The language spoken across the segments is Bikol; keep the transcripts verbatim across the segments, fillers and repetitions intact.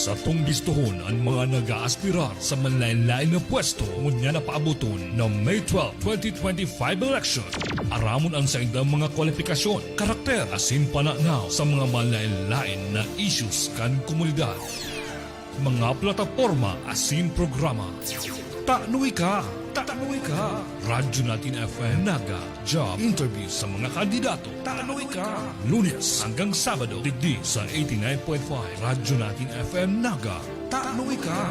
Satong bistohon an mga nag-aaspirar sa manlaen-laen na pwesto ngunyan na paaboton na May twelve, twenty twenty-five election. Aramon an saindang mga kwalipikasyon, karakter, asin pananaw sa mga manlaen-laen na issues kan komunidad. Mga plataporma asin programa. Tano ika, tano ika. Radyo Natin F M Naga, job interview sa mga kandidato. Tano ika. Lunes hanggang Sabado, digdi sa eighty-nine point five Radyo Natin F M Naga. Tano ika.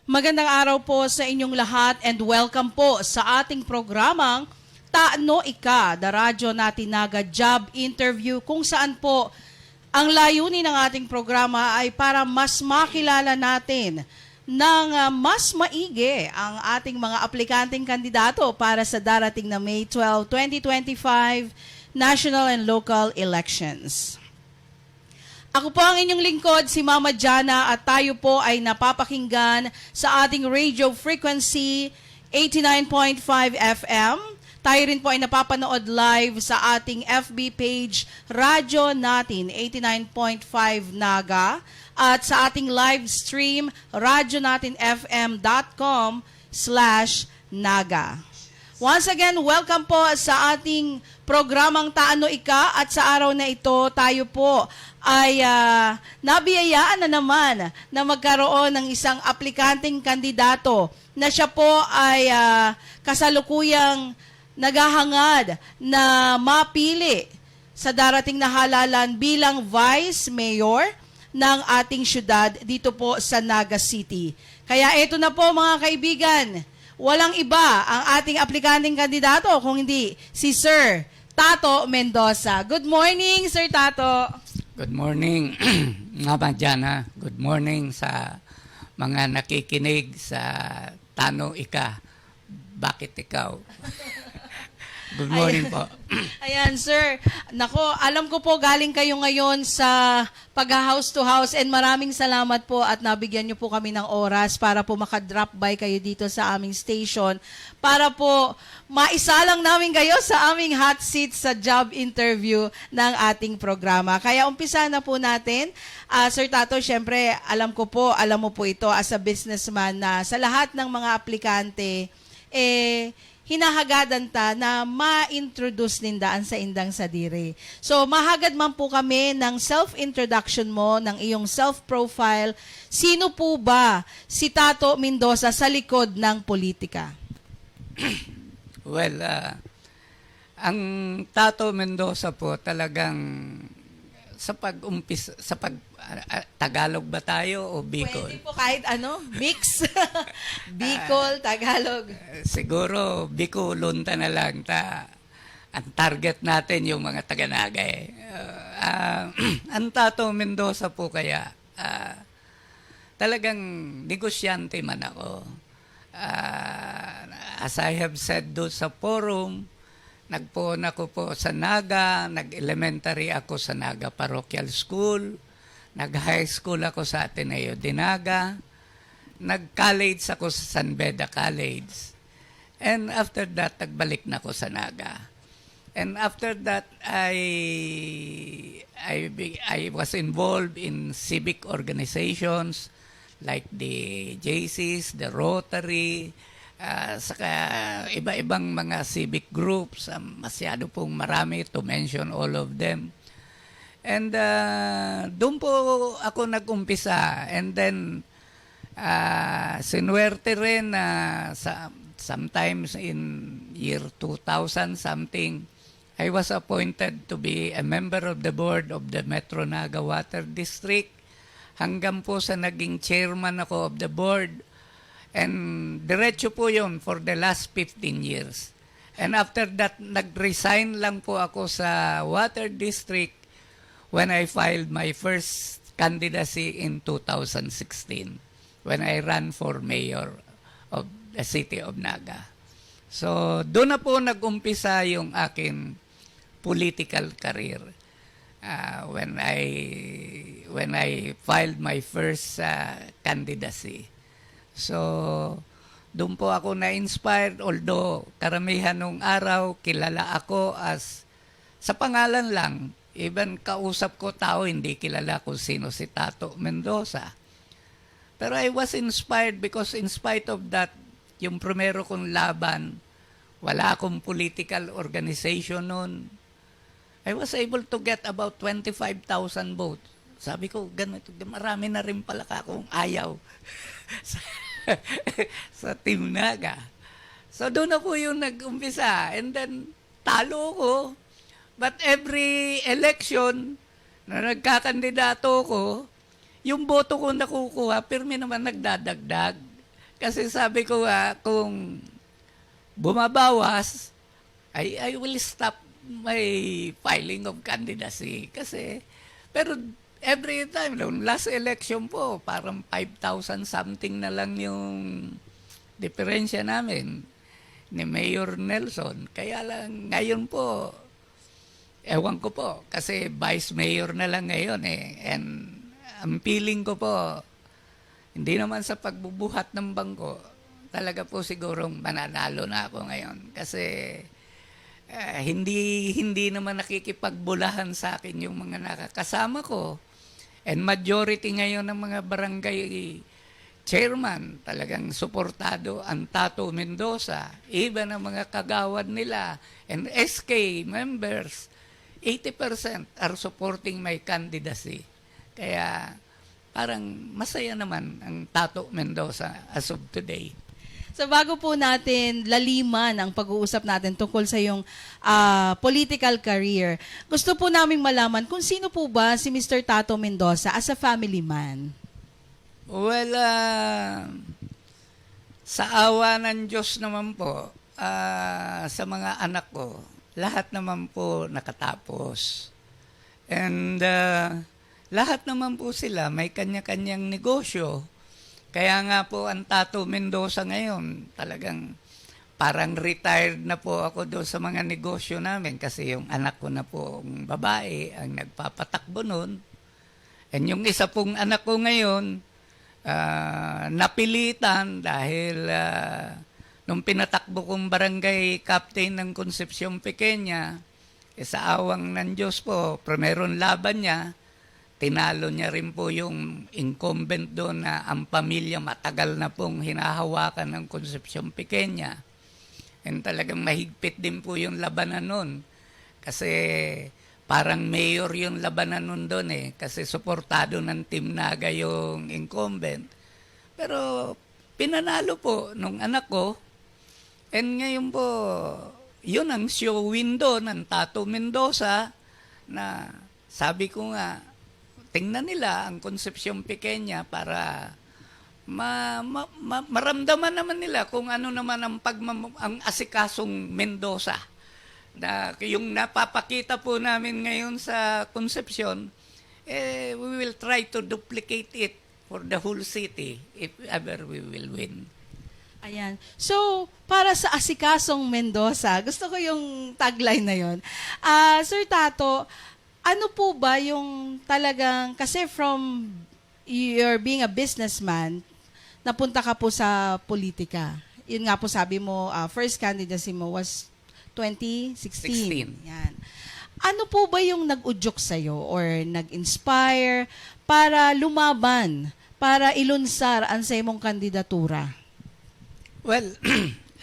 Magandang araw po sa inyong lahat and welcome po sa ating programang Tano Ika, The Radyo Natin Naga Job Interview, kung saan po ang layunin ng ating programa ay para mas makilala natin ng ah, mas maigi ang ating mga aplikanteng kandidato para sa darating na May twelve, twenty twenty-five national and local elections. Ako po ang inyong lingkod, si Mama Jana, at tayo po ay napapakinggan sa ating radio frequency eighty-nine point five F M. Tayo rin po ay napapanood live sa ating F B page, Radyo Natin eighty-nine point five Naga, at sa ating live stream, radyo natin F M dot com slash Naga. Once again, welcome po sa ating programang Tano Ika, at sa araw na ito, tayo po ay ah, nabiyayaan na naman na magkaroon ng isang aplikanteng kandidato na siya po ay ah, kasalukuyang naghahangad na mapili sa darating na halalan bilang Vice Mayor ng ating syudad dito po sa Naga City. Kaya eto na po, mga kaibigan, walang iba ang ating aplikanteng kandidato kung hindi si Sir Tato Mendoza. Good morning, Sir Tato. Good morning, Mama Jana. Good morning sa mga nakikinig sa Tano Ika. Bakit ikaw? Good morning po. Ayan, sir. Nako, alam ko po galing kayo ngayon sa pag-house to house, and maraming salamat po at nabigyan niyo po kami ng oras para po makadrop by kayo dito sa aming station para po maisalang namin kayo sa aming hot seat sa job interview ng ating programa. Kaya umpisa na po natin. Ah, Sir Tato, syempre, alam ko po, alam mo po ito as a businessman na sa lahat ng mga aplikante, eh, hinahagadan ta na ma-introduce ninda an saindang sadiri. So, mahagad man po kami ng self-introduction mo, ng iyong self-profile. Sino po ba si Tato Mendoza sa likod ng politika? Well, ah, ang Tato Mendoza po talagang sa pag-umpis sa pag ah, ah, Tagalog ba tayo o Bicol? Pwede po kahit ano, mix. Bicol, Tagalog. Siguro Bicolon ta na lang ta. Ang target natin yung mga taga-Naga eh. Ah, ang Tato Mendoza po kaya, ah, talagang negosyante man ako. Ah, as I have said do sa forum, nagpoon ako po sa Naga, nag-elementary ako sa Naga Parochial School, nag-high school ako sa Ateneo de Naga, nag-college ako sa San Beda College. And after that, nagbalik na ako sa Naga. And after that, I I be- I was involved in civic organizations like the J Cs, the Rotary, ah, saka iba-ibang mga civic groups. Ah, masyado pong marami to mention all of them. And ah, doon po ako nag-umpisa. And then, ah, sinuwerte rin na sa, sometimes in year two thousand something, I was appointed to be a member of the board of the Metro Naga Water District. Hanggang po sa naging chairman ako of the board. And diretso po yun for the last fifteen years. And after that, nag-resign lang po ako sa Water District when I filed my first candidacy in two thousand sixteen, when I ran for mayor of the city of Naga. So, doon na po nag-umpisa yung akin political career, ah, when I when I filed my first ah, candidacy. So, doon po ako na-inspired, although karamihan nung araw kilala ako as Sa pangalan lang, even kausap ko tao, hindi kilala kung sino si Tato Mendoza. Pero I was inspired because in spite of that, yung primero kong laban, wala akong political organization noon. I was able to get about twenty-five thousand votes. Sabi ko, "Ganito, marami na rin pala ka akong ayaw sa, sa Team Naga." So, doon na po yung nag-umpisa. And then, talo ko. But every election na nagkakandidato ko, yung boto ko nakukuha, pirmi naman nagdadagdag. Kasi sabi ko nga, kung bumabawas, I, I will stop my filing of candidacy. Kasi, pero every time, nung last election po, parang five thousand something na lang yung diferensya namin ni Mayor Nelson. Kaya lang, ngayon po, ewan ko po, kasi vice mayor na lang ngayon eh. And ang feeling ko po, hindi naman sa pagbubuhat ng bangko, talaga po sigurong mananalo na ako ngayon. Kasi, ah, hindi, hindi naman nakikipagbulahan sa akin yung mga nakakasama ko. And majority ngayon ng mga barangay chairman, talagang suportado ang Tato Mendoza. Even ang mga kagawad nila and S K members, eighty percent are supporting my candidacy. Kaya parang masaya naman ang Tato Mendoza as of today. So, bago po natin laliman ang pag-uusap natin tungkol sa iyong, ah, political career, gusto po naming malaman kung sino po ba si Mister Tato Mendoza as a family man? Well, ah, sa awa ng Diyos naman po, ah, sa mga anak ko, lahat naman po nakatapos. And, ah, lahat naman po sila may kanya-kanyang negosyo. Kaya nga po ang Tato Mendoza ngayon, talagang parang retired na po ako doon sa mga negosyo namin kasi yung anak ko na pong babae ang nagpapatakbo nun. And yung isa pong anak ko ngayon, ah, napilitan dahil, ah, nung pinatakbo kong barangay captain ng Concepcion Pequeña, eh, sa awang ng Diyos po, primerong laban niya, tinalo niya rin po yung incumbent doon na ang pamilya matagal na pong hinahawakan ng Concepcion Pequeña. And talagang mahigpit din po yung labanan nun. Kasi parang mayor yung labanan nun doon eh. Kasi suportado ng Team Naga yung incumbent. Pero pinanalo po nung anak ko. And ngayon po, yun ang show window ng Tato Mendoza na sabi ko nga, tingnan nila ang Concepcion Pequeña para ma-, ma-, ma-, maramdaman naman nila kung ano naman ang pagmam-, ang asikasong Mendoza. Na yung napapakita po namin ngayon sa Concepcion, eh, we will try to duplicate it for the whole city if ever we will win. Ayan. So, para sa asikasong Mendoza, gusto ko yung tagline na yon. Ah, Sir Tato, ano po ba yung talagang, kasi from your being a businessman, napunta ka po sa politika. Yun nga po sabi mo, ah, first candidacy mo was twenty sixteen. Sixteen. Yan. Ano po ba yung nag-udyok sa'yo or nag-inspire para lumaban, para ilunsar ang saimong kandidatura? Well,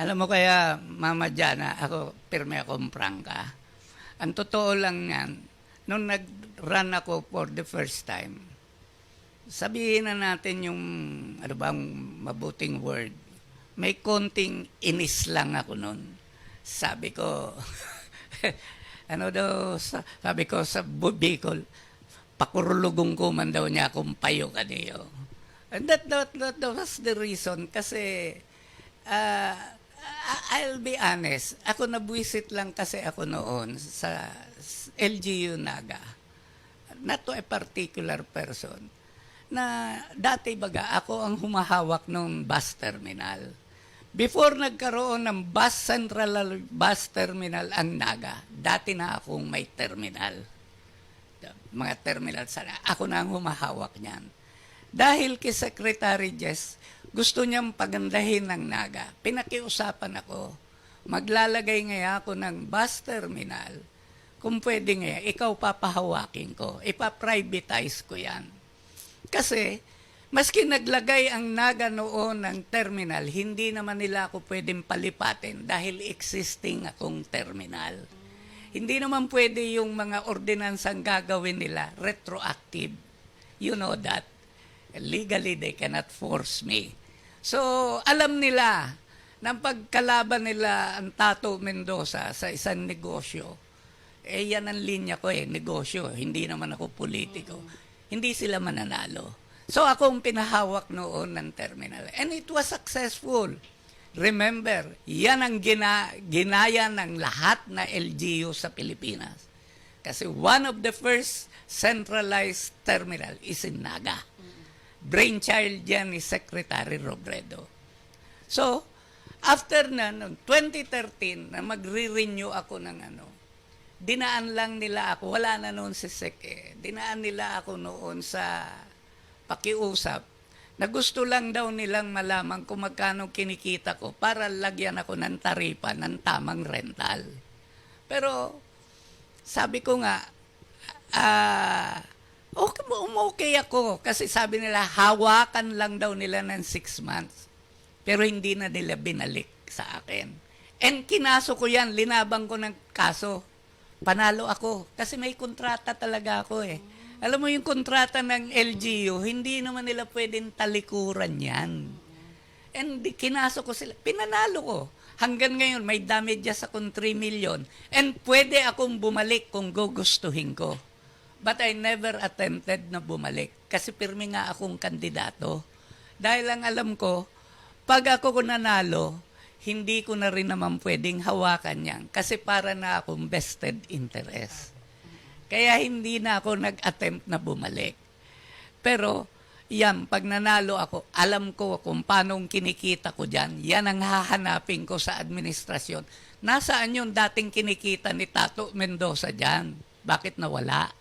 alam mo kaya, Mama Jana, ako, pirmi akong prangka. Ang totoo lang yan, nung nag-run ako for the first time, sabihin na natin yung, ano bang mabuting word, may konting inis lang ako nun. Sabi ko, ano daw, sa-, sabi ko sa Bu-, Bicol, "Pakurulugon ko man daw niya akong payo kaniyo." And that, that, that, that was the reason kasi, ah, I-, I'll be honest, ako nabwisit lang kasi ako noon sa s-, L G U Naga. Not to a particular person. Na dati baga ako ang humahawak nung bus terminal. Before nagkaroon ng bus central bus terminal ang Naga, dati na akong may terminal. Mga terminal sana. Ako na ang humahawak niyan. Dahil kay Secretary Jess, gusto niyang pagandahin ng Naga. Pinakiusapan ako, maglalagay ngaya ako ng bus terminal Kung pwede nga, ikaw papahawakin ko, ipa-privatize ko yan. Kasi, maski naglagay ang Naga noon ng terminal, hindi naman nila ako pwedeng palipatin dahil existing akong terminal. Hindi naman pwede yung mga ordinansang gagawin nila retroactive. You know that. Legally, they cannot force me. So, alam nila na ang pagkalaban nila ang Tato Mendoza sa isang negosyo, eh, yan ang linya ko eh, negosyo. Hindi naman ako politiko. Hindi sila mananalo. So, ako ang pinahawak noon ng terminal. And it was successful. Remember, yan ang gina- ginaya ng lahat na L G U sa Pilipinas. Kasi one of the first centralized terminal is in Naga. Brainchild yan ni Secretary Robredo. So, after na, noong twenty thirteen, na magre-renew ako ng ano, dinaan lang nila ako, wala na noon si Sec eh, dinaan nila ako noon sa pakiusap na gusto lang daw nilang malaman kung magkano kinikita ko para lagyan ako ng taripa ng tamang rental. Pero sabi ko nga, ah, okay, um, okay ako. Kasi sabi nila, hawakan lang daw nila ng six months. Pero hindi na nila binalik sa akin. And kinaso ko yan, linaban ko ng kaso. Panalo ako. Kasi may kontrata talaga ako eh. Alam mo yung kontrata ng L G U, hindi naman nila pwedeng talikuran yan. And di, kinaso ko sila. Pinanalo ko. Hanggang ngayon, may damages akong three million. And pwede akong bumalik kung gugustuhin ko. But I never attempted na bumalik. Kasi pirmi nga akong kandidato. Dahil ang alam ko, pag ako ko nanalo, hindi ko na rin naman pwedeng hawakan yan. Kasi para na akong vested interest. Kaya hindi na ako nag-attempt na bumalik. Pero, yan, pag nanalo ako, alam ko kung paano ang kinikita ko dyan. Yan ang hahanapin ko sa administrasyon. Nasaan yung dating kinikita ni Tato Mendoza dyan? Bakit nawala?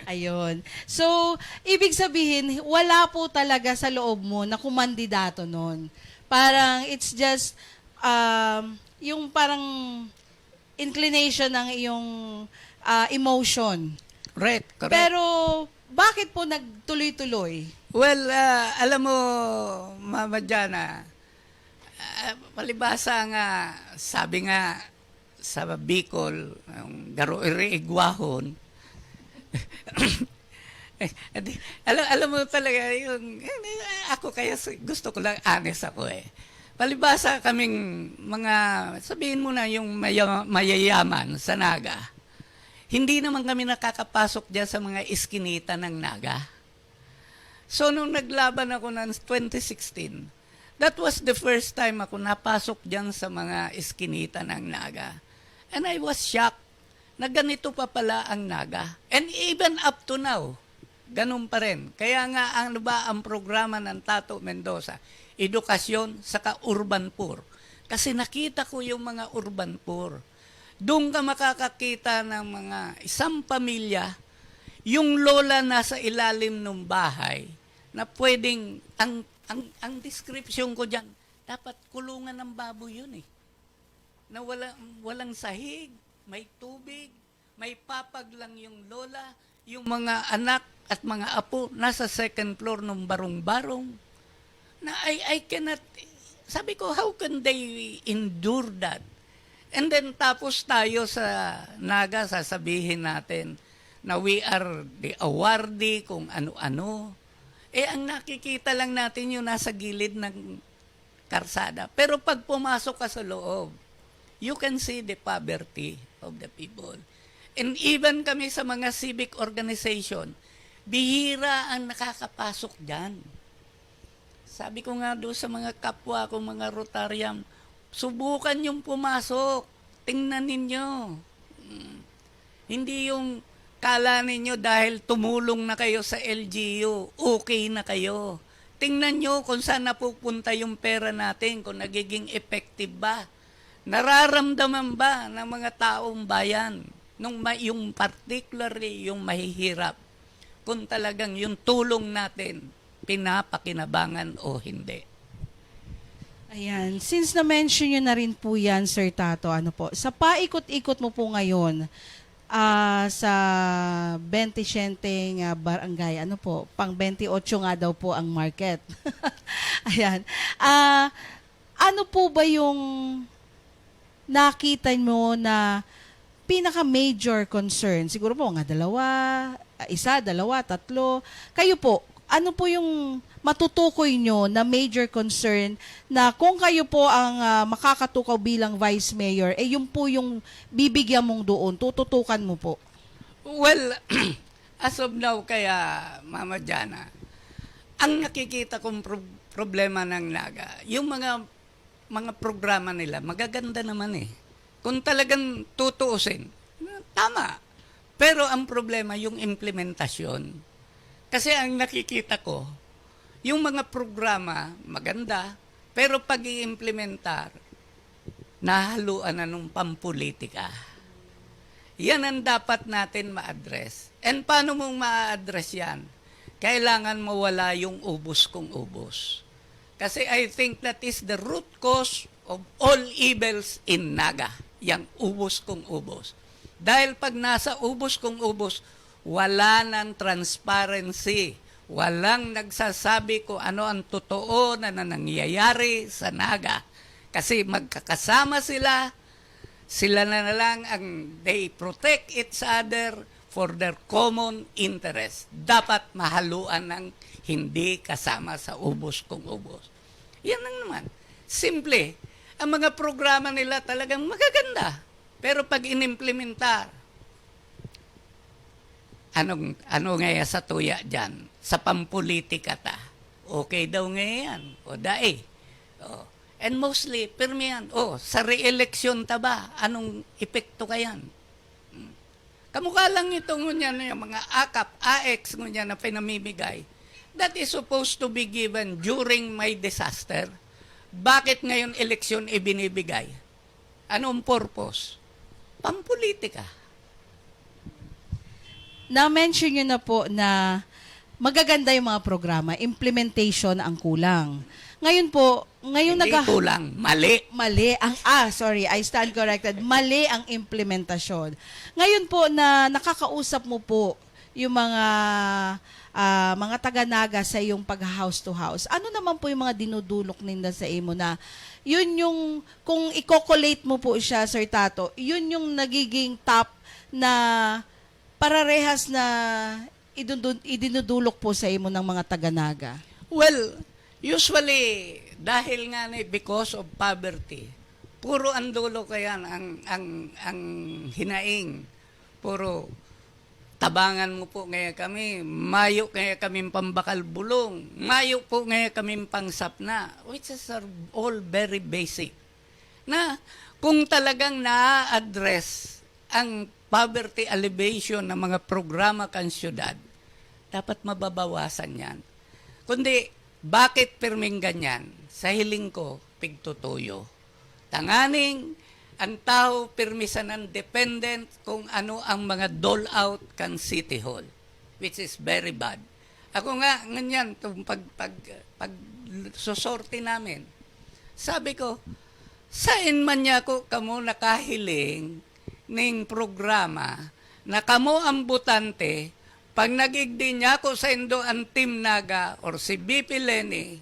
Ayun. So, ibig sabihin, wala po talaga sa loob mo na kumandidato nun. Parang, it's just, um, yung parang inclination ng iyong ah, emotion. Correct, correct. Pero, bakit po nagtuloy-tuloy? Well, ah, alam mo, Mama Jana, ah, palibasa nga, sabi nga sa Bicol, ang garo iriigwahon, eh, adi, alam, alam mo talaga, yung, eh, ako kaya s- gusto ko lang honest ako eh. Palibasa kaming mga, sabihin mo na yung maya, mayayaman sa Naga, hindi naman kami nakakapasok dyan sa mga iskinita ng Naga. So, nung naglaban ako ng twenty sixteen, that was the first time ako napasok dyan sa mga iskinita ng Naga. And I was shocked na ganito pa pala ang Naga. And even up to now, ganun pa rin. Kaya nga, ano ba ang programa ng Tato Mendoza? Edukasyon saka urban poor. Kasi nakita ko yung mga urban poor. Doon ka makakakita ng mga isang pamilya, yung lola nasa ilalim ng bahay, na pwedeng, ang, ang, ang description ko dyan, dapat kulungan ng baboy yun eh. Na wala, walang sahig, may tubig, may papag lang yung lola, yung mga anak at mga apo nasa second floor ng barong-barong. Na I, I cannot, sabi ko, how can they endure that? And then tapos tayo sa Naga, sasabihin natin na we are the awardee, kung ano-ano. Eh, ang nakikita lang natin yung nasa gilid ng karsada. Pero pag pumasok ka sa loob, you can see the poverty of the people. And even kami sa mga civic organization, bihira ang nakakapasok dyan. Sabi ko nga doon sa mga kapwa ko, mga Rotarian, subukan yung pumasok. Tingnan ninyo. Mm. Hindi yung kala ninyo dahil tumulong na kayo sa L G U, okay na kayo. Tingnan nyo kung saan napupunta yung pera natin, kung nagiging effective ba. Nararamdaman ba ng mga taong bayan, nung ma- yung particularly yung mahihirap, kung talagang yung tulong natin pinapakinabangan o hindi? Ayan. Since na-mention nyo na rin po yan, Sir Tato, ano po, sa paikot-ikot mo po ngayon, ah, sa twenty-siyete nga barangay, ano po, pang twenty-otso nga daw po ang market. Ayan. Ah, ano po ba yung nakita mo na pinaka-major concern? Siguro po mga dalawa, ah, isa, dalawa, tatlo. Kayo po, ano po yung matutukoy nyo na major concern na kung kayo po ang, ah, makakatukaw bilang vice mayor, eh, yun po yung bibigyan mong doon, tututukan mo po? Well, as of now, kaya, Mama Jana, ang nakikita kong prob- problema ng Naga, yung mga mga programa nila, magaganda naman eh. Kung talagang tutuusin, tama. Pero ang problema, yung implementasyon. Kasi ang nakikita ko, yung mga programa, maganda, pero pag-iimplementar, nahaluan na ng pampulitika. Yan ang dapat natin ma-address. And paano mong ma-address yan? Kailangan mawala yung ubos kung ubos. Kasi I think that is the root cause of all evils in Naga, yang ubos kung ubos. Dahil pag nasa ubos kung ubos, wala nang transparency. Walang nagsasabi kung ano ang totoo na, na nangyayari sa Naga. Kasi magkakasama sila, sila na lang ang they protect each other for their common interest. Dapat mahaluan ng hindi kasama sa ubos kung ubos. Yan lang naman. Simple. Ang mga programa nila talagang magaganda. Pero pag inimplementar, anong, ano ngaya sa tuya dyan? Sa pampulitika ta? Okay daw ngayon. O dai. O. And mostly, pirmi yan. O, sa re-election ta ba? Anong epekto kayan? Hmm. Kamukha lang ito ngunyan yung mga akap, A X ngunyan na pinamimigay that is supposed to be given during my disaster. Bakit ngayon eleksyon ibinibigay? Anong purpose? Pampulitika. Na-mention nyo na po na magaganda yung mga programa, implementation ang kulang. Ngayon po, ngayon Hindi nag- kulang, mali. Mali ang, ah, sorry, I stand corrected. Mali ang implementasyon. Ngayon po na nakakausap mo po yung mga, ah, mga taga-Naga sa iyong pag-house to house, ano naman po yung mga dinudulok ninda sa imo na yun yung, kung i-collate mo po siya, Sir Tato, yun yung nagiging top na pararehas na idundu- idinudulok po sa imo ng mga taga-Naga? Well, usually, dahil nga ni because of poverty, puro ang dulo kayan ang, ang, ang hinaing. Puro, "Tabangan mo po ngayon kami, mayo ngayon kaming pambakal bulong, mayo po ngayon kaming pangsapna," which is are all very basic. Na kung talagang na-address ang poverty alleviation ng mga programa kan syudad, dapat mababawasan yan. Kundi, bakit pirming ganyan? Sa hiling ko, pigtutuyo. Tanganing, ang tao pirmi sanang dependent kung ano ang mga dole out kan City Hall, which is very bad. Ako nga, nganyan, itong pag, pag, pag susorte namin, sabi ko, "Sain man niya ako kamo nakahiling ning programa na kamo ang botante, pag nag-igdi niya ako sa indo ang Team Naga or si V P Leni,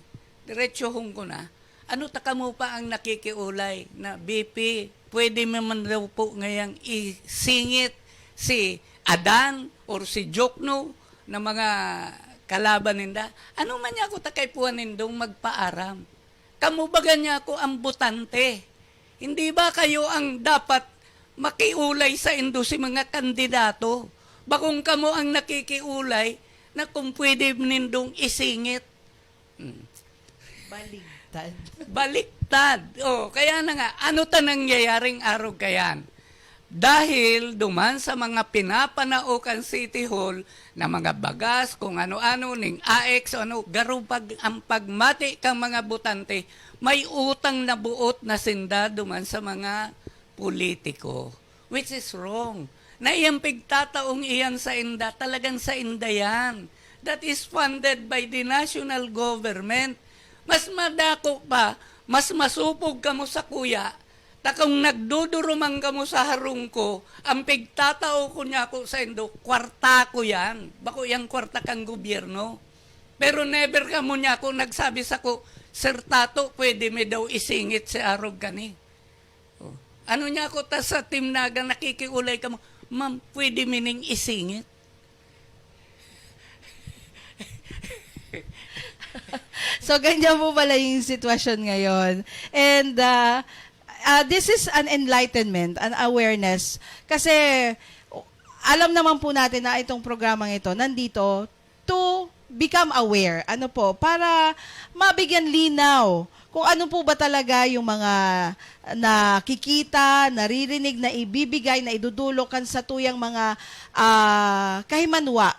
diretsohon ko na, ano ta kamo pa ang nakikiulay na V P, pwede mo man daw po ngayang isingit si Adan or si Jokno na mga kalaban ninda? Ano man niya ako takay puwan nindong magpaaram? Kamo baga niya ako ang botante. Hindi ba kayo ang dapat makiulay sa indo si mga kandidato? Bakong kamo ang nakikiulay na kung pwede nindong isingit?" Hmm. Baligtad. Baliktad. Oh, kaya na nga, ano ta nangyayaring arog kayan? Dahil duman sa mga pinapanao kan City Hall na mga bagas, kung ano-ano, ning A X, ano, garo pag, ang pagmati kang mga botante, may utang na buot na sinda duman sa mga politiko, which is wrong. Na iyang pigtataong iyan sa inda, talagang sa inda yan. That is funded by the national government. Mas madako pa Mas masupog kamo sakuya, ta kung nagduduruman kamo sa harong ko, ang pigtatao ko niya ako saindo, kwarta ko yan. Bako yang kwarta kan gobyerno. Pero never kamo niya ako nagsabi sako, "Sir Tato, pwede mi daw isingit si Arog kani?" Oh. Ano niya ako ta sa Team Naga, nakikiulay kamo, "Ma'am, pwede mi ning isingit?" So, ganyan po pala yung sitwasyon ngayon. And uh, uh, this is an enlightenment, an awareness. Kasi alam naman po natin na itong programang ito nandito to become aware. Ano po? Para mabigyan linaw kung ano po ba talaga yung mga nakikita, naririnig, na ibibigay, na idudulok kan satuyang mga ah, kahimanwa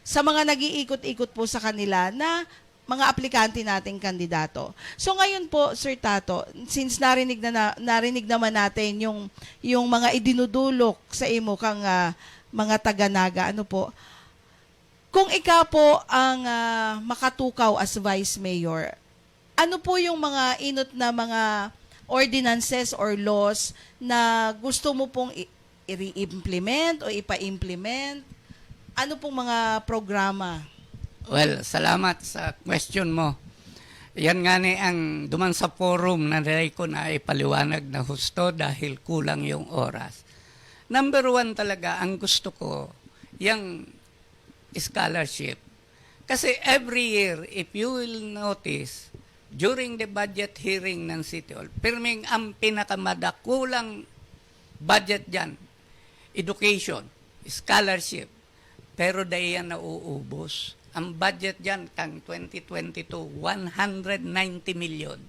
sa mga nag-iikot-ikot po sa kanila na mga aplikante nating kandidato. So ngayon po, Sir Tato, since narinig na, na narinig naman natin yung yung mga idinudulok sa imo kang ah, mga taga-Naga, ano po? Kung ika po ang ah, makatukaw as vice mayor, ano po yung mga inot na mga ordinances or laws na gusto mo pong i- i-implement o ipa-implement? Ano pong mga programa? Well, salamat sa question mo. Yan nga ni ang duman sa forum na dai ko na ipaliwanag na husto dahil kulang yung oras. Number one talaga, ang gusto ko, yung scholarship. Kasi every year, if you will notice, during the budget hearing ng City Hall, pirming ang pinakamadakulang budget dyan, education, scholarship. Pero dai yan nauubos. Ang budget dyan, kang twenty twenty-two, one hundred ninety million.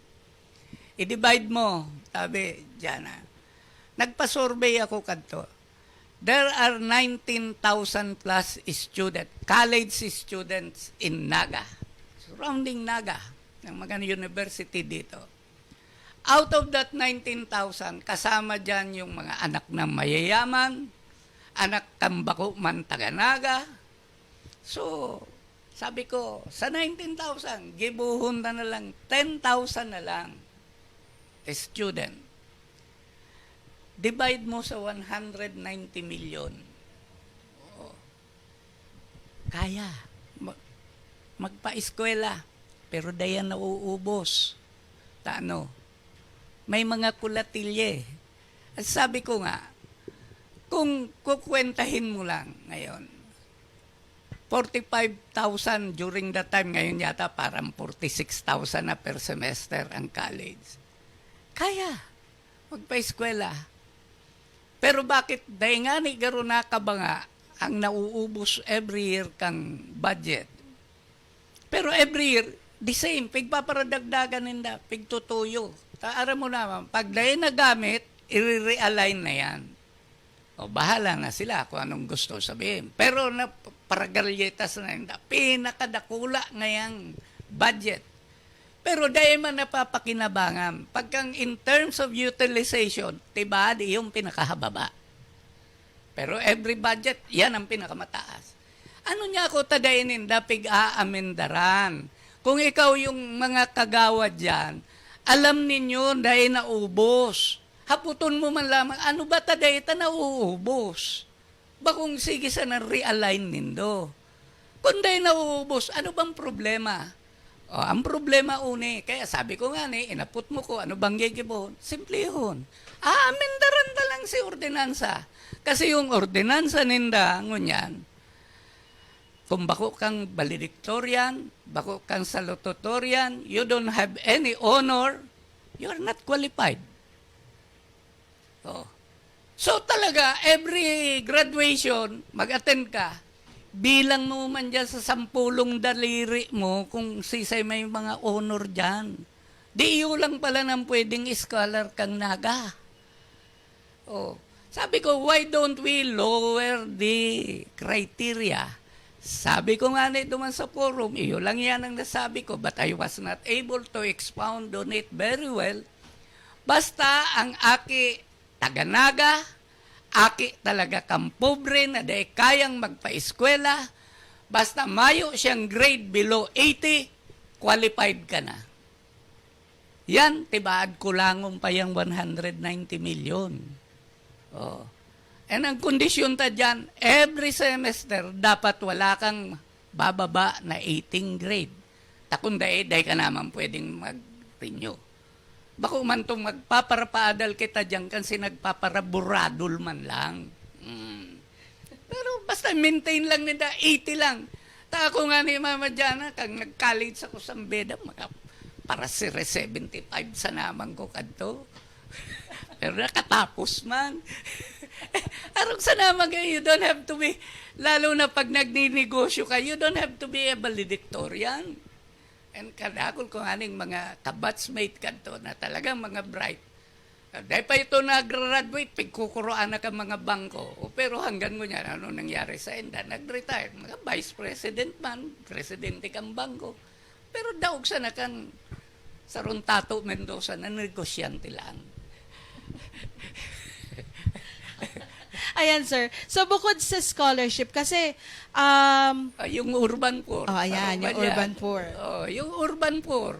I-divide mo, tabi, dyan na. Nagpa-survey ako kadto. There are nineteen thousand plus student, college students in Naga, surrounding Naga, ng mga university dito. Out of that nineteen thousand, kasama dyan yung mga anak ng mayayaman, anak ng bako man taga Naga. So, sabi ko, sa nineteen thousand, gibohon ta na lang, ten thousand na lang student. Divide mo sa one hundred ninety million. Oo. Kaya. Ma- magpa-eskwela. Pero dayan nauubos. Ta ano? May mga kulatilye. At sabi ko nga, kung kukwentahin mo lang ngayon, forty-five thousand during that time, ngayon yata parang forty-six thousand na per semester ang college. Kaya, magpa-eskwela. Pero bakit dai ngani garo nakabanga ang nauubos every year kang budget? Pero every year, the same, pigpaparadagdagan ninda, pigtutuyo. Ta, aram mo naman, pag dai nagamit, i-realign na yan. O, bahala na sila kung anong gusto sabihin. Pero na, paragalyetas na ninda, pinakadakula ngayang budget. Pero dai man napapakinabangan. Pagkang in terms of utilization, tibad yung pinakahababa. Pero every budget, yan ang pinakamataas. Ano niya ako ta dai ninda pig-aamendaran? Kung ikaw yung mga kagawad dyan, alam ninyo dai naubos. Haputon mo man lamang, ano ba ta dai ta nauubos? Bakong sige sana realign nindo. Kung dai nauubos, ano bang problema? O, ang problema uni, kaya sabi ko nga ni, inapot mo ko, ano bang gigibohon? Simplihon. Aamendaran ta lang si ordinansa. Kasi yung ordinansa ninda, ngunyan, kung bako kang valedictorian, bako kang salutatorian, you don't have any honor, you are not qualified. Oh. So talaga, every graduation, mag-attend ka, bilang mo man dyan sa sampulong daliri mo kung sisay may mga honor dyan. Di iyo lang pala nang pwedeng scholar kang Naga. Oh. Sabi ko, why don't we lower the criteria? Sabi ko nga ni duman sa forum, iyo lang yan ang nasabi ko, but I was not able to expound on it very well. Basta ang aki taga Naga, aki talaga kang pobre na dai kayang magpaeskwela, basta mayo siyang grade below eighty, qualified ka na. Yan, tibaad kulangon pa yang one hundred ninety million. Oh. And ang kondisyon ta diyan, every semester, dapat wala kang bababa na eighteen grade. Ta kung dai, dai ka naman pwedeng mag-renew. Bako man tong magpaparapaadal kita diyan kasi nagpaparaburadol man lang. Mm. Pero basta maintain lang ninda, eighty lang. Ta ako nga ni Mama Jana, kag nag-college ako sa Beda, mga para si seventy-five sa naman ko kadto. Pero nakatapos man. Arog sa naman kayo, you don't have to be, lalo na pag nagninegosyo ka, you don't have to be a valedictorian. And kadakol ko aning mga kabatchmate kadto na talagang mga bright. Dahil pa ito nag-graduate, pigkukuroan na ka mga bangko. O, pero hanggang ngunyan, ano nangyari sa inda? Nag-retire. Mga vice president man, presidente kang bangko. Pero daog sana kan sarong Tato Mendoza na negosyante lang. Ayan, sir. So, bukod sa scholarship, kasi, um, Ah, yung urban poor. Oh, ayan, Ano ba yung yan? Urban poor. Oh, yung urban poor.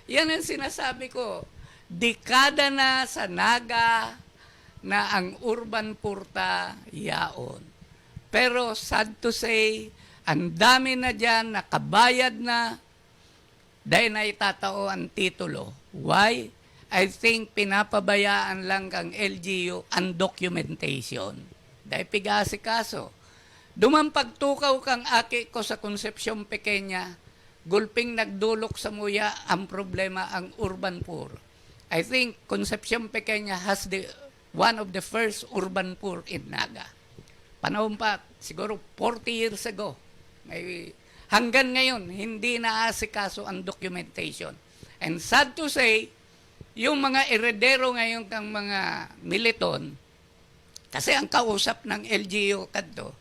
Yan ang sinasabi ko. Dekada na sa Naga na ang urban poor ta yaon. Pero sad to say, ang dami na dyan nakabayad na dahil na itatao ang titulo. Why? I think pinapabayaan lang kang L G U ang documentation. Dahil pigasikaso. Duman pagtukaw kang aki ko sa Concepcion Pequeña, gulping nagdolok samuya ang problema ang urban poor. I think Concepcion Pequeña has the one of the first urban poor in Naga. Panahon pa, siguro forty years ago, may, hanggang ngayon, hindi naasikaso ang documentation. And sad to say, yung mga eredero ngayon kang mga Militon, kasi ang kausap ng L G U kadto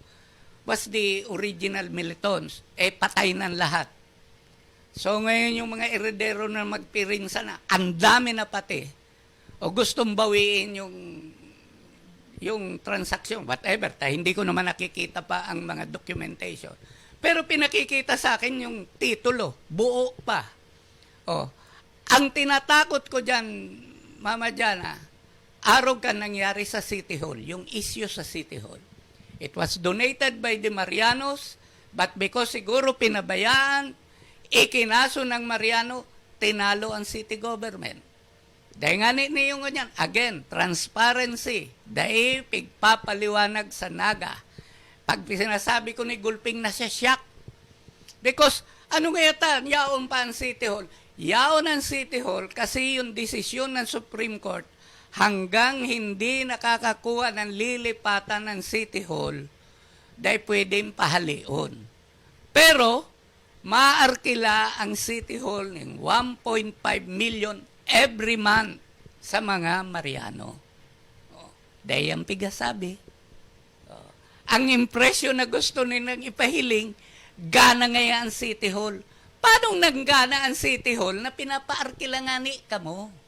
was the original Militons, eh patay nan lahat. So ngayon yung mga eredero na magpirinsa na, ang dami na pati, o gustong bawiin yung yung transaksyon, whatever, ta hindi ko naman nakikita pa ang mga documentation. Pero pinakikita sa akin yung titulo, buo pa. Oh, ang tinatakot ko diyan, Mama Jana, arog kan nangyari sa City Hall, yung issue sa City Hall. It was donated by the Marianos, but because siguro pinabayaan, ikinaso ng Mariano, tinalo ang city government. Dahil nga ni, niyo ngunyan, again, transparency. Dahil pigpapaliwanag sa Naga. Pag sinasabi ko ni Gulping, nasya-shock. Because, ano nga yata, yaon pa ang City Hall? Yaon ang City Hall kasi yung desisyon ng Supreme Court, hanggang hindi nakakakuha ng lilipatan ng City Hall, dahil pwedeng pahalion. Pero, maarkila ang City Hall ning one point five million every month sa mga Mariano. Oh, dai ang pigasabi. Oh, ang impresyon na gusto nilang ipahiling, gana ngaya ang City Hall. Paano nanggana ang City Hall na pinapaarkila ngani kamo?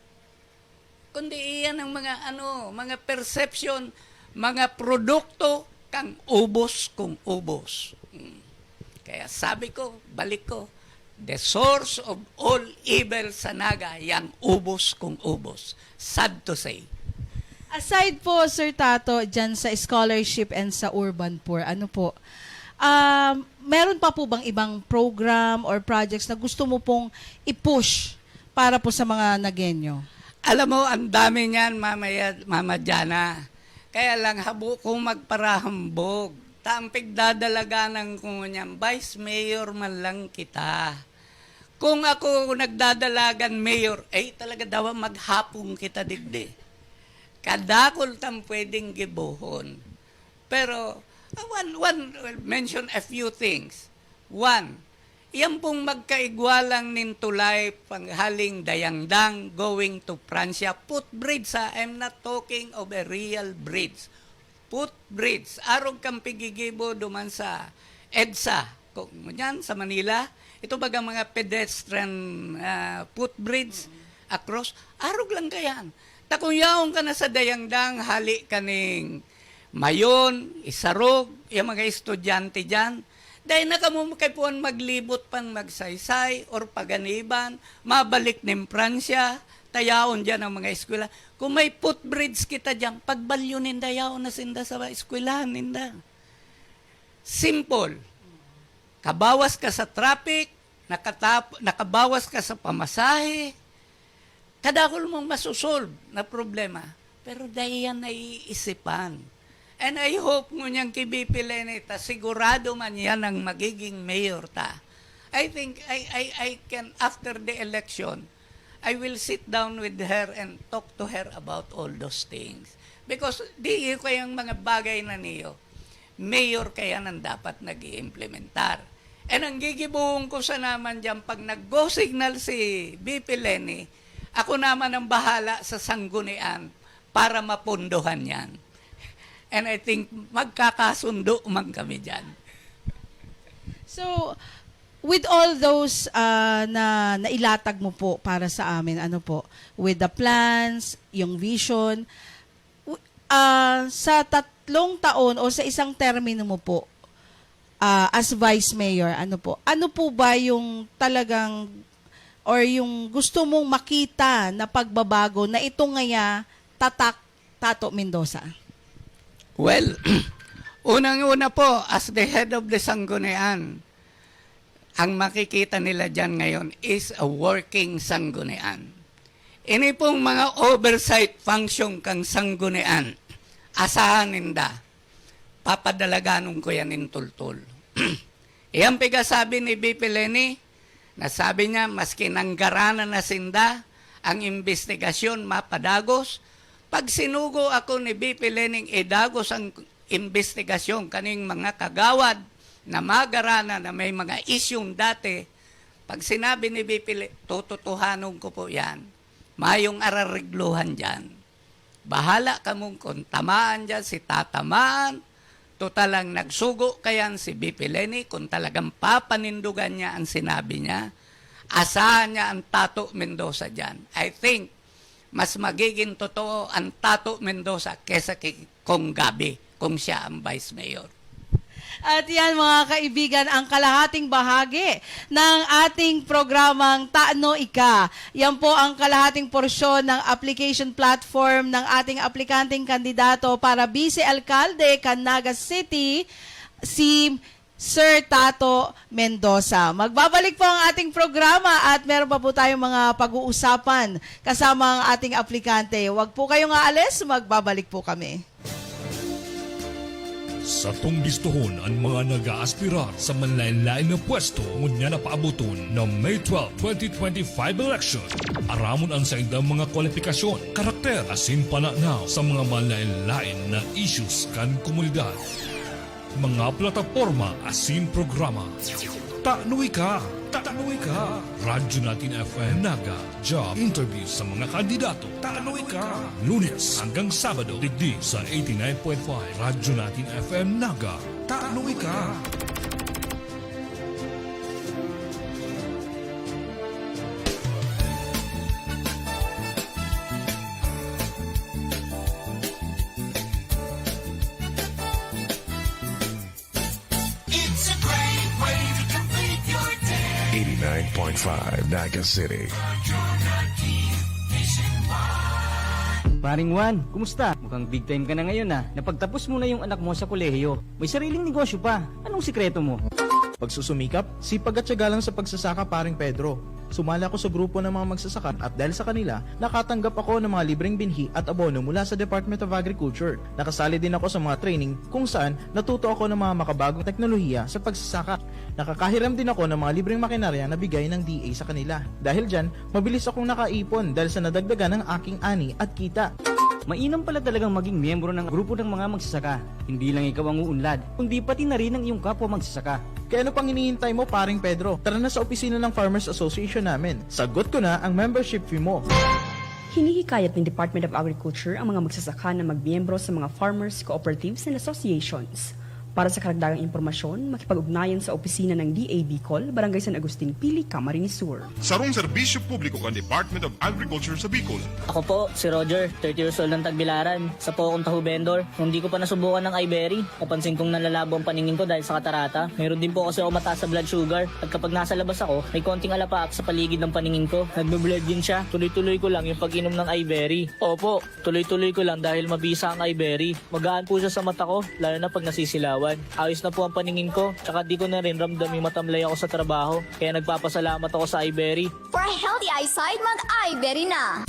Kundi iyan ang mga, ano, mga perception, mga produkto kang ubos kung ubos. Mm. Kaya sabi ko, balik ko, the source of all evil sa Naga, yang ubos kung ubos. Sad to say. Aside po, Sir Tato, dyan sa scholarship and sa urban poor, ano po, um, meron pa po bang ibang program or projects na gusto mo pong i-push para po sa mga Nagueño? Alam mo, ang dami niyan, Mama, Ya- Mama Jana. Kaya lang, habo kong magparahambog. Ta ang pigdadalaganan ko ngunyan, Vice Mayor man lang kita. Kung ako nagdadalagan Mayor, ay talaga daw maghapon kita digdi. Kadakol tang pwedeng gibohon. Pero, uh, one, one, mention a few things. One, yan pong magkaigwa lang nin tulay panghaling Dayangdang going to Francia, footbridge ha, I'm not talking of a real bridge. Footbridge, arog kang pigigibo duman sa EDSA, kung yan sa Manila, ito baga mga pedestrian ah, footbridge across, arog lang kayan. Ta kung yaon ka na sa Dayangdang, hali kaning Mayon, Isarog, yung mga estudyante dyan, dahil na kamo kaipuhan maglibot pang Magsaysay or Paganiban, mabalik nin Pransya, tayaon diyan ang mga eskwela. Kung may footbridge kita diyan, pagbalyo ninda, yaon na sinda sa eskwelahan ninda. Simple. Kabawas ka sa traffic, nakatap-, nakabawas ka sa pamasahe, kadakul mong masosolve na problema. Pero dai yan naiisipan. And I hope ngunyan ki B P Leni ta, sigurado man yan ang magiging mayor ta. I think I, I, I can, after the election, I will sit down with her and talk to her about all those things. Because di kayang mga bagay na niyo, mayor kaya nang dapat nag-iimplementar. And ang gigibohon ko sa naman dyan, pag nag-go signal si B P Leni, ako naman ang bahala sa sanggunian para mapondohan yan. And I think magkakasundo man kami dyan. So, with all those ah, na nailatag mo po para sa amin, ano po, with the plans, yung vision, w- ah, sa tatlong taon o sa isang termino mo po ah, as vice mayor, ano po, ano po ba yung talagang or yung gusto mong makita na pagbabago na ito ngaya tatak Tato Mendoza? Well, unang-una po, as the head of the Sanggunian, ang makikita nila dyan ngayon is a working Sanggunian. Ini pong mga oversight function kang Sanggunian, asahan ninda, papadalaganon ko yan in tultol. Iyang pigasabi ni B P Leni, na sabi niya, maski nanggaranan na sinda, ang imbestigasyon mapadagos. Pag sinugo ako ni B P Lening idagos ang imbestigasyon kaning mga kagawad na magaranan na may mga isyung dati, pag sinabi ni B P Le, tututuhanon ko po yan. Mayong araregluhan dyan. Bahala kamong kung tamaan dyan si tatamaan, total ang nagsugo kayan si B P Leni, kung talagang papanindugan niya ang sinabi niya, asahan niya ang Tato Mendoza dyan. I think, mas magiging totoo ang Tato Mendoza kesa kay Kong Gabby, kung siya ang vice mayor. At yan, mga kaibigan, ang kalahating bahagi ng ating programang Tano Ika. Yan po ang kalahating porsyon ng application platform ng ating aplikanteng kandidato para bise-alkalde kan Naga City, si Sir Tato Mendoza. Magbabalik po ang ating programa at meron pa po tayong mga pag-uusapan kasama ang ating aplikante. Huwag po kayong aalis, magbabalik po kami. Satong bistohon an mga nag-aaspirar sa manlaen-laen na pwesto ngunyan na paaboton na May twelve, twenty twenty-five election. Aramon an saindang mga kwalipikasyon, karakter, asin pananaw sa mga manlaen-laen na issues kan komunidad. Mga plataporma asin programa. Tano Ika! Tano Ika! Radyo Natin F M Naga. Job interview sa mga kandidato. Tano Ika! Lunes hanggang Sabado, digdi sa eighty-nine point five Radyo Natin F M Naga. Tano Ika! It's a great way to complete your day. eighty-nine point five Naga City. Radyo Natin Nationwide. Paring Juan, kumusta? Mukhang big time ka na ngayon ah. Napagtapos mo na yung anak mo sa kolehiyo. May sariling negosyo pa. Anong sikreto mo? Pagsusumikap, sipag at tiyaga lang sa pagsasaka, Paring Pedro. Sumali ako sa grupo ng mga magsasaka at dahil sa kanila, nakatanggap ako ng mga libreng binhi at abono mula sa Department of Agriculture. Nakasali din ako sa mga training kung saan natuto ako ng mga makabagong teknolohiya sa pagsasaka. Nakakahiram din ako ng mga libreng makinarya na bigay ng D A sa kanila. Dahil dyan, mabilis akong nakaipon dahil sa nadagdagan ng aking ani at kita. Mainam pala talagang maging miyembro ng grupo ng mga magsasaka. Hindi lang ikaw ang uunlad, kundi pati na rin ang iyong kapwa magsasaka. Kaya ano pang hinihintay mo, Paring Pedro? Tara na sa opisina ng Farmers Association namin. Sagot ko na ang membership fee mo. Hinihikayat ng Department of Agriculture ang mga magsasaka na magmiyembro sa mga farmers, cooperatives, and associations. Para sa karagdagang impormasyon, makipag-ugnayan sa opisina ng D A Bicol, Barangay San Agustin, Pili, Camarines Sur. Sarong serbisyo publiko kan Department of Agriculture sa Bicol. Ako po, si Roger, thirty years old ng Tagbilaran. Isa po akong taho vendor. Nung di ko pa nasubukan ng iBerry, napansin kong nanlalabo ang paningin ko dahil sa katarata. Mayroon din po kasi ako mataas sa blood sugar. At kapag nasa labas ako, may konting alapaap sa paligid ng paningin ko. Nagbe-blur din siya. Tuloy-tuloy ko lang yung pag-inom ng iBerry. Opo, tuloy-tuloy ko lang dahil mabisa ang iBerry. Magaan po siya sa mata ko, lalo na pag nasisilawan. Ayos na po ang paningin ko, tsaka di ko na rin ramdam yung matamlay ako sa trabaho. Kaya nagpapasalamat ako sa iBerry. For a healthy eyesight, mag-iBerry na!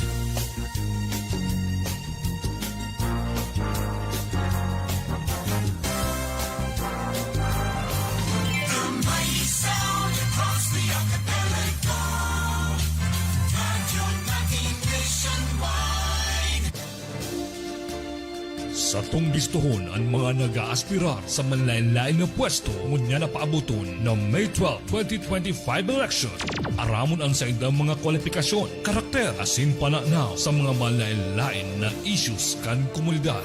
Satong bistohon an mga nag-aaspirar sa manlaen-laen na pwesto ngunyan na paaboton na May twelve, twenty twenty-five election. Aramon an saindang mga kwalipikasyon, karakter, asin pananaw sa mga manlaen-laen na issues kan komunidad.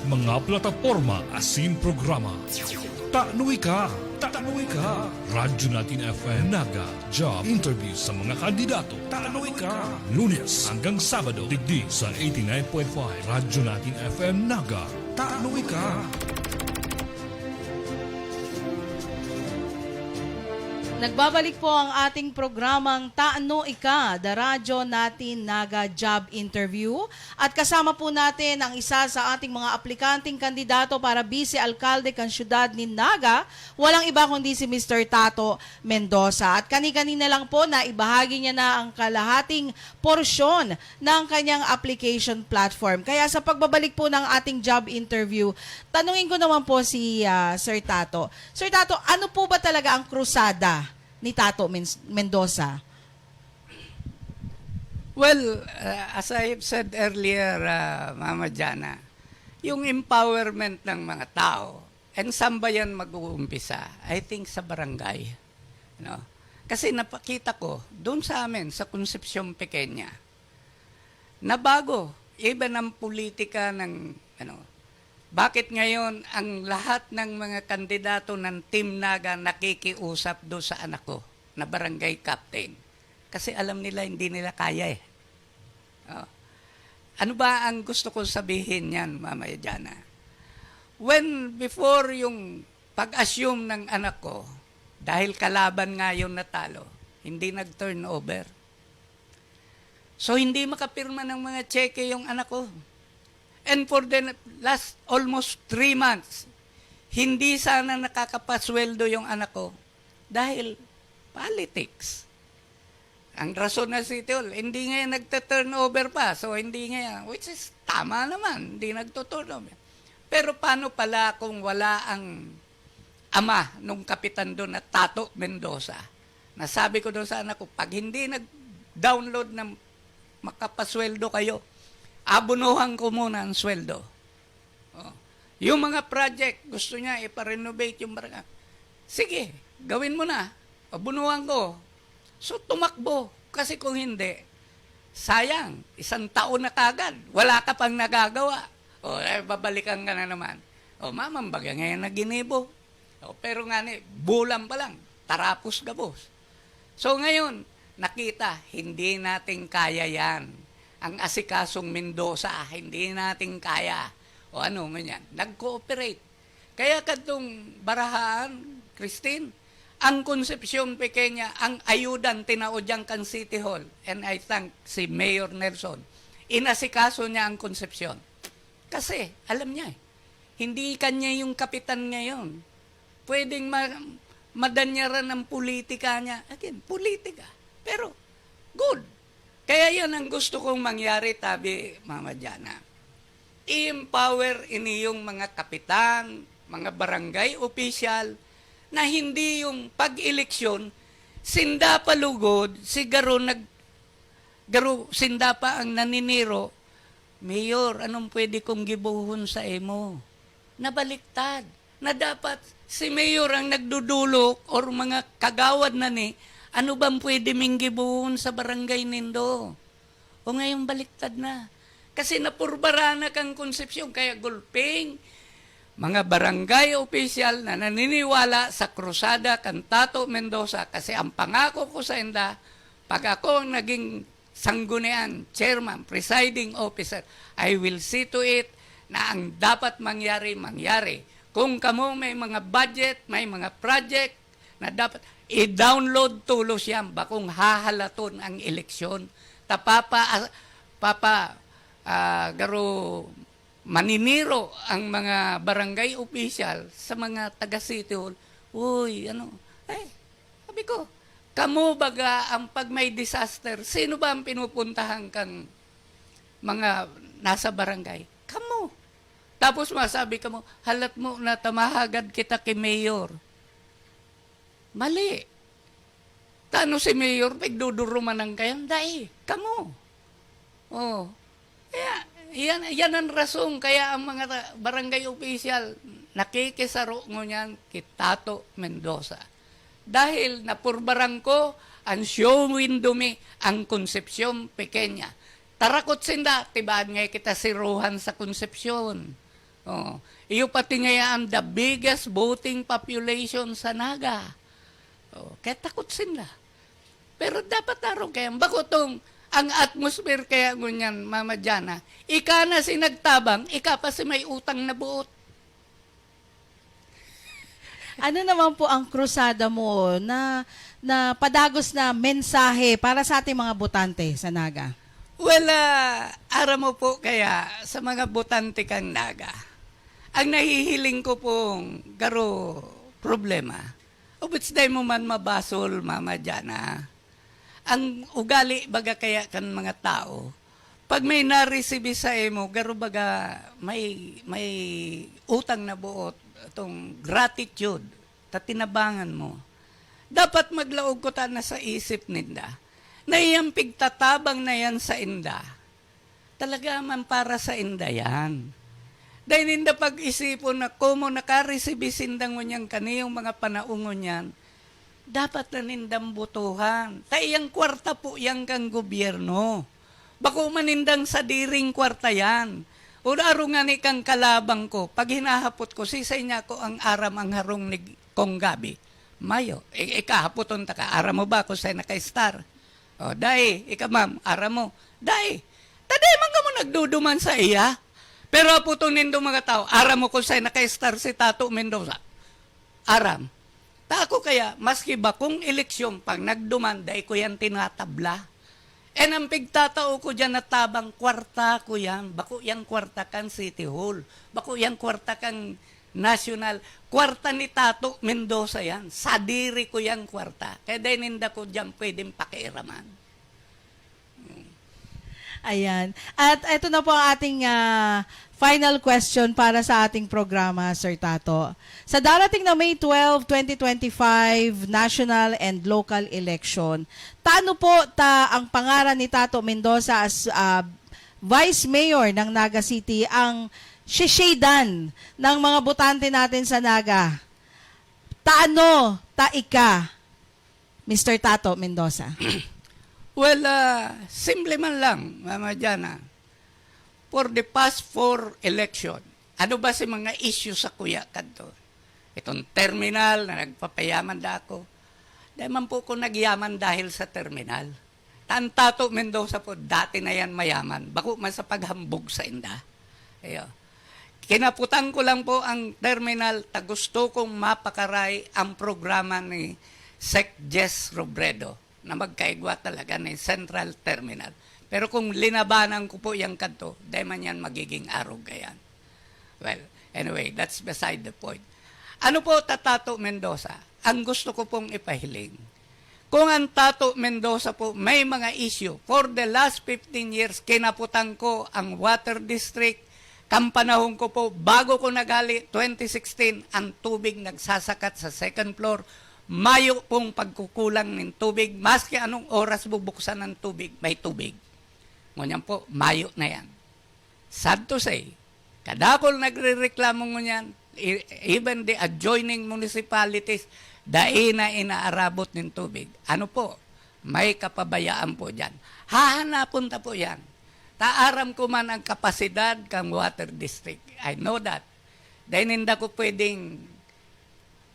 Mga plataporma asin programa. Tano ika! Tano ika! Radyo Natin F M Naga, job interview sa mga kandidato. Tano ika! Lunes hanggang Sabado, digdi sa eighty-nine point five Radyo Natin F M Naga. Tano ika! Nagbabalik po ang ating programang Tano Ika, The Radyo Natin Naga Job Interview. At kasama po natin ang isa sa ating mga aplikanteng kandidato para bise-alkalde kan siyudad nin Naga, walang iba kundi si Mister Tato Mendoza. At kani-kanina lang po na ibahagi niya na ang kalahating porsyon ng kanyang application platform. Kaya sa pagbabalik po ng ating job interview, tanungin ko naman po si, ah, Sir Tato. Sir Tato, ano po ba talaga ang krusada ni Tato Men-, Mendoza? Well, uh, as I have said earlier, uh, Mama Jana, yung empowerment ng mga tao, and saan ba yan mag-uumpisa? I think sa barangay. No? Kasi napakita ko, doon sa amin, sa Concepcion Pequeña, nabago, even ang politika ng, ano, bakit ngayon ang lahat ng mga kandidato ng Team Naga nakikiusap do sa anak ko na barangay captain? Kasi alam nila, hindi nila kaya eh. Oh. Ano ba ang gusto kong sabihin niyan, Mama Jana? When, before yung pag-assume ng anak ko, dahil kalaban nga yung natalo, hindi nag-turnover. So, hindi makapirma ng mga tseke yung anak ko. And for the last almost three months, hindi sana nakakapasweldo yung anak ko dahil politics. Ang rason na City Hall, hindi nga yan nagta-turnover pa. So, hindi nga yan, which is tama naman, hindi nagto-turnover. Pero paano pala kung wala ang ama nung kapitan doon na Tato Mendoza? Nasabi ko doon sa anak ko, "Pag hindi nag-download ng makapasweldo kayo, abunuhan ko muna ang sweldo." Oh. Yung mga project, gusto niya ipa-renovate yung barangay. Sige, gawin mo na. Abunuhan ko. So, tumakbo. Kasi kung hindi, sayang, isang taon na kagad. Wala ka pang nagagawa. O, eh, babalikan ka na naman. O, mamambaga ngayon na ginibo. O, pero nga ni, bulan pa lang, tarapos gabos. So, ngayon, nakita, hindi natin kaya yan. Ang asikasong Mendoza, hindi natin kaya. O ano, ngunyan, nag-cooperate. Kaya kadtong barahaan, Christine, ang Concepcion Pequeña, ang ayudan, tinao dyan kan City Hall. And I thank si Mayor Nelson. Inasikaso niya ang Concepcion. Kasi, alam niya eh, hindi kanya yung kapitan ngayon. Pwedeng ma-, madanyaran ang politika niya. Again, politika. Pero, good. Kaya yan ang gusto kong mangyari, tabi, Mama Jana. I-empower ini yung mga kapitan, mga barangay official, na hindi yung pag-eleksyon, sinda pa lugod, si Garo nag-, Garo, sinda pa ang naniniro, "Mayor, anong pwede kong gibohon sa imo?" Nabaliktad. Na dapat si Mayor ang nagdudulok or mga kagawad na ni, "Ano bang pwede ming gibohon sa barangay nindo?" O ngayon baliktad na. Kasi napurbara na kang Concepcion, kaya gulping, mga barangay official na naniniwala sa krusada kan Tato Mendoza, kasi ang pangako ko sa inda, pag ako ang naging sanggunian, chairman, presiding officer, I will see to it na ang dapat mangyari, mangyari. Kung kamo may mga budget, may mga project na dapat, i-download tolos yan, bakong hahalaton ang eleksyon. Ta papa, papa, ah, garo maniniro ang mga barangay official sa mga taga City Hall. Uy, ano, eh, sabi ko, kamo baga ang pag may disaster, sino ba ang pinupuntahan kang mga nasa barangay? Kamo. Tapos masabi kamo, "Halat mo na tamahagad kita kay Mayor." Mali. Tano si Mayor, pigdudurumanan kayan? Dai, kamo. Oh. Kaya, yan, yan ang rason. Kaya ang mga ta-, barangay official, nakikisaro ngunyan ki Tato Mendoza. Dahil napurbaran ko ang show window mi, ang Concepcion Pequeña. Tarakot sinda, tibaan nga kita siruhan sa Concepcion. Oh, iyo pati ngayaan the biggest voting population sa Naga. Oh, kaya takot sinda. Pero dapat araw kaya, bako tong, ang atmosphere kaya ngunyan, Mama Jana, ika na si nagtabang, ika pa si may utang na buot. Ano naman po ang krusada mo na, na padagos na mensahe para sa ating mga botante sa Naga? Well, ah, aram mo po kaya sa mga botante kang Naga, ang nahihiling ko pong garo problema, of which dai mo man mabasol, Mama Jana. Ang ugali baga kaya kan mga tao, pag may naresibi sa imo, garo baga may, may utang na buot, itong gratitude, ta tinabangan mo. Dapat maglaog ko ta na sa isip ninda, na iyang pigtatabang na yan sa inda, talaga man para sa inda yan. Dahil ninda pag-isipon na komo nakaresibi sinda ngunyan kaniyong mga panaongon yan, dapat na nindang botohan. Ta iyang kwarta po yan kang gobyerno. Bako man nindang sadiring kwarta yan. O aro nga ni kang kalabang ko, pag hinahapot ko, sisay niya ko ang aram ang harong ni Kong Gabi. Mayo, i- ikahapoton ta ka, aram mo ba kung saan naka-star? O, dai, ika ma'am, aram mo. Dai, ta dai man kamo nagduduman sa iya. Pero hapoton nindo mga tao, aram mo kung saan naka-star si Tato Mendoza? Aram. Ta ako kaya, maski bakong eleksyon, pag nagduman, dai ko yan tinatabla. And ang pigtatao ko dyan na tabang, kwarta ko yan. Bako yang kwarta kan City Hall. Bako yang kwarta kan National. Kwarta ni Tato Mendoza yan. Sadiri ko yang kwarta. Kaya dai ninda ko dyan pwedeng pakiiraman. Ayan. At ito na po ang ating ah, final question para sa ating programa, Sir Tato. Sa darating na May twelve, twenty twenty-five national and local election, tano po ta ang pangaran ni Tato Mendoza as ah, Vice Mayor ng Naga City ang shishidan ng mga botante natin sa Naga? Tano ta ika, Mister Tato Mendoza? Well, ah, simple man lang, Mama Jana. For the past four election, ano ba si mga issue sa kuya kadto? Itong terminal na nagpapayaman da ako. Dahil man po ko nagyaman dahil sa terminal. Tan Tato Mendoza po, dati na yan mayaman. Bako man sa paghambog sa inda. Ayo. Kinaputan ko lang po ang terminal ta gusto kong mapakaray ang programa ni Sec Jess Robredo na magkaigwa talaga ni Central Terminal. Pero kung linabanan ko po yang kadto, dai man yan magiging arog ayan. Well, anyway, that's beside the point. Ano po, Tatato Mendoza, ang gusto ko pong ipahiling, kung ang Tato Mendoza po may mga issue, for the last fifteen years, kinaputan ko ang water district. Kan panahon ko po, bago ko naghali, twenty sixteen, ang tubig nagsasakat sa second floor. Mayo pong pagkukulang ng tubig. Maski anong oras bubuksan ng tubig, may tubig. Ngunyan po, mayo na yan. Sad to say, kadakol nagrereklamo ngunyan, e- even the adjoining municipalities, dai na inaarabot nin tubig. Ano po? May kapabayaan po dyan. Hahanapon ta po yan. Taaram ko man ang kapasidad kang water district. I know that. Dai ninda ko pwedeng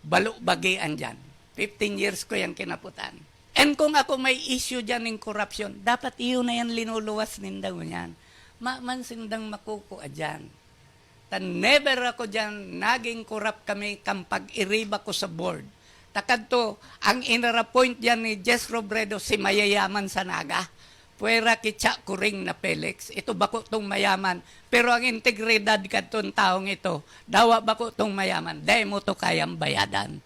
balubagian diyan. Fifteen years ko yang kinaputan. And kung ako may issue diyan ning korupsyon, dapat iyon na yan linuluwas ninda ngunyan. Maman sindang makukua diyan. Ta never ako diyan naging korap kami kan pag-iriba ko sa board. Ta kadto, ang inara-appoint diyan ni Jess Robredo, si mayayaman sa Naga. Pwera ki Cha Kuring na Felix, ito bako tong mayaman, pero ang integridad kadtong taong ito, dawa bako tong mayaman, dai mo to kayang bayadan.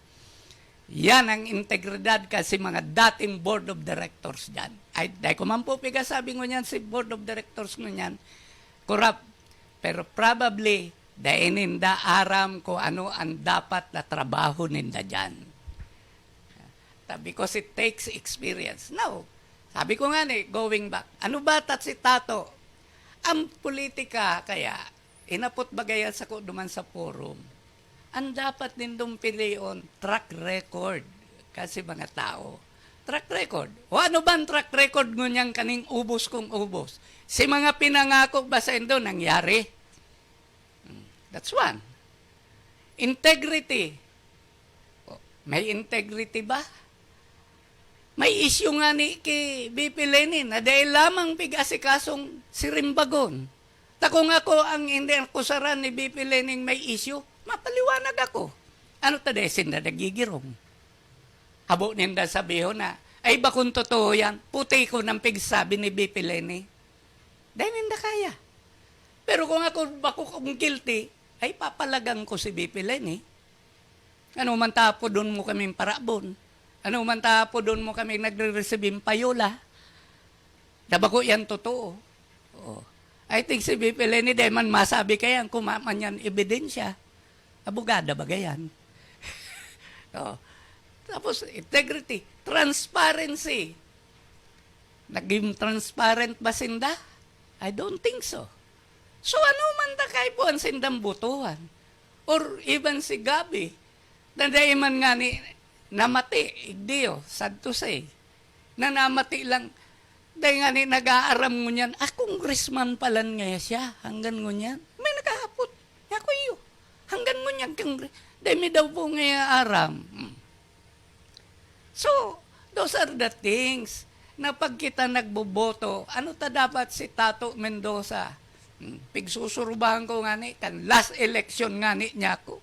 Yan ang integridad kasi mga dating board of directors dyan. Ay, dai ko man po pigasabi ngunyan si board of directors ngunyan, korap. Pero probably, dai ninda aram kung ano ang dapat na trabaho ninda dyan. Ta-, because it takes experience. Now, sabi ko nga ni, going back, ano ba tat si Tato? Ang politika kaya, inapot bagay yan sako duman sa forum. Ang dapat nindong pilion, track record. Kasi mga tao, track record. O ano bang track record ngunyan kaning ubos kong ubos? Si mga pinangako ba sa indo nangyari? Hmm, that's one. Integrity. O, may integrity ba? May issue nga ni ki B P Leni na dahil lamang pig-asikasong sirimbagon. Ta kung ako ang hindi akusaran ni B P Lening may issue, mapaliwanag ako. Ano ta dahil sinda nagigirong? Habo ninda sabihon na, "Ay, bakong totoo yan, puti ko nang pigsabi ni B P Leni." Dahil ninda kaya. Pero kung ako, bako kong guilty, ay papalagan ko si B P Leni. Ano man ta apodon mo kaming parabon? Ano man ta apodon mo kaming nagre-resibing payola? Na bako yan totoo. Oo. I think si B P Leni, dai man masabi kayan kung ma-, man yan ebidensya. Abogada ba gayan? Oo. Tapos, integrity, transparency. Naging transparent ba sinda? I don't think so. So, ano man ta kaipuhan sindang botohan? Or even si Gabby, na dai man ngani namati, igdiyo, sad to say, na namati lang, dai ngani nag-aaram ngunyan, ah, congressman palan ngaya siya, hanggan ngunyan. May nakahapot, "Nyako iyo, hanggan ngunyan kang, dai mi daw po ngaya aram." Hmm. So, those are the things na pag kita nagboboto, ano ta dapat si Tato Mendoza? Hmm, pigsusurubahan ko ngani, kan last election ngani niya ako.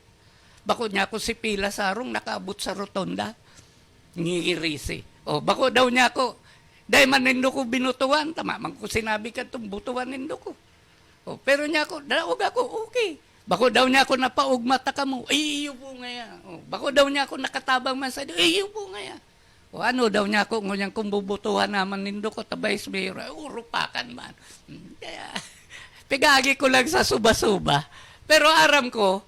Bako niya ako si Pila Sarong nakaabot sa rotonda. Ngingirisi. O, bako daw niya ako, dai man nindo ko binutuan, tama man ko sinabi kadtong butuan nindo ko. O, pero niya ako, daog ako, okay. Bako daw niya ako napaugma ta kamo, iyo po ngaya. O, bako daw niya ako nakatabang man sa, iyo po ngaya. O, ano daw niya ako, ngunyan kung bubutuhan naman nindo ko, ta vice mayor, ay, urupakan man. Hmm, kaya, pigagi ko lang sa suba-suba. Pero aram ko,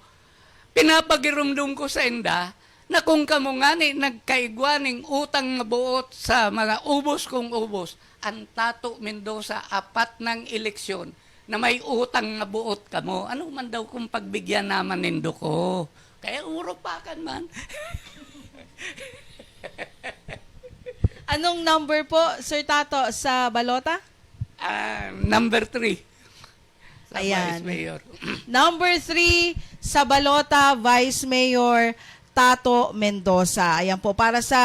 pinapagirumdom ko sa inda, na kung kamo ngani nagkaigwa ning utang nga boot sa mga ubos kong ubos, ang Tato Mendoza, apat nang eleksyon na may utang nga boot kamo. Ano man daw kung pagbigyan naman nindo ko? Kaya urupakan man. Anong number po, Sir Tato, sa balota? Ah, number three. Sa Ayan. Vice Mayor. Number three sa balota, Vice Mayor Tato Mendoza. Ayan po, para sa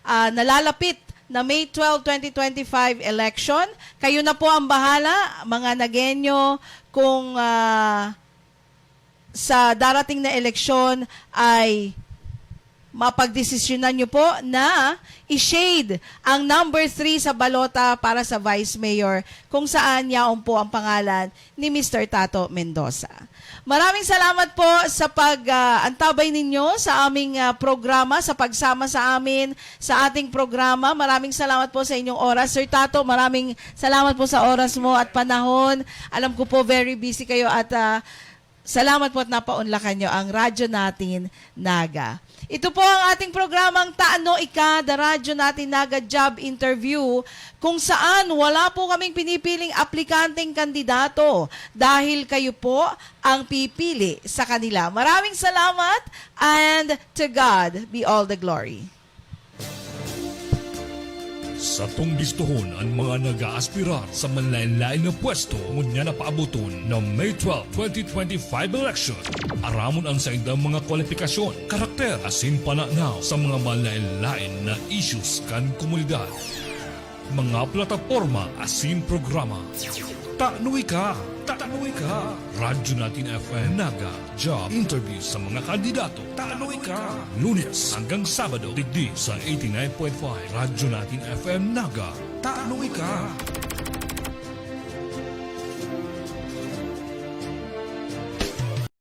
ah, nalalapit na May twelve, twenty twenty-five election, kayo na po ang bahala, mga Nagueño, kung ah, sa darating na eleksyon ay mapagdesisyonan nyo po na i-shade ang number three sa balota para sa Vice Mayor, kung saan yaon po ang pangalan ni Mister Tato Mendoza. Maraming salamat po sa pag ah, antabay ninyo sa aming ah, programa, sa pagsama sa amin sa ating programa. Maraming salamat po sa inyong oras. Sir Tato, maraming salamat po sa oras mo at panahon. Alam ko po, very busy kayo at ah, salamat po at napaunlakan nyo ang Radyo Natin Naga. Ito po ang ating programang Tano Ika, The Radyo Natin Naga Job Interview, kung saan wala po kaming pinipiling aplikanteng kandidato dahil kayo po ang pipili sa kanila. Maraming salamat and to God be all the glory. Satong bistohon an mga nag-aaspirar sa manlaen-laen na pwesto ngunyan na paaboton na May twelve, twenty twenty-five election. Aramon an saindang mga kwalipikasyon, karakter, asin pananaw sa mga manlaen-laen na issues kan komunidad. Mga plataporma asin programa. Tano Ika! Tano Ika! Radyo Natin F M Naga. Job interview sa mga kandidato. Tano Ika! Lunes hanggang Sabado, digdi sa eighty-nine point five Radyo Natin F M Naga. Tano Ika!